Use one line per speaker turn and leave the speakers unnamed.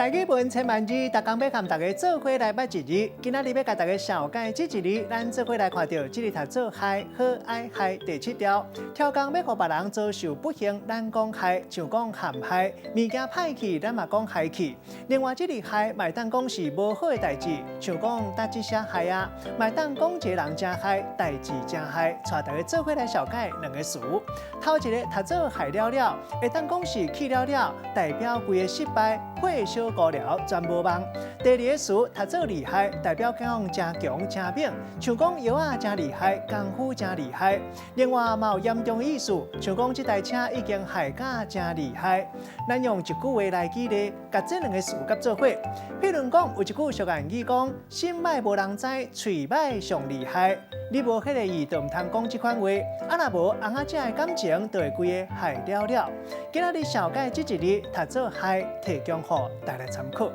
台語文千萬字，逐工欲佮大家做伙來捌一字。今仔日欲共大家紹介這一字，咱做伙來看著這字讀做害，好愛害第七調。超工欲予別人遭受不幸，咱講害，像講陷害；物件歹去，咱嘛講害去。另外，這字害嘛會當講是無好的代誌，像講搭這寫害啊，嘛會當講一个人誠害，代誌誠害。帶大家做伙來紹介兩個詞。頭一个讀做害了了，會當講是去了了，代表規个失敗，火燒孤寮全無望。第二个詞讀做厲害，代表講誠強誠猛，像講藥仔誠厲害，功夫誠厲害。另外嘛有嚴重的意思，像講這台車已經害甲誠厲害。咱用一句話來舉例，共這兩个詞佮做伙。譬如講，有一句俗諺語講：心歹無人知，喙䆀上厲害。你無彼个意，就毋通講這款話。啊，若無，翁仔這的感情就會規个害了了。今仔日紹介這一字，讀做害，提供予大家參考。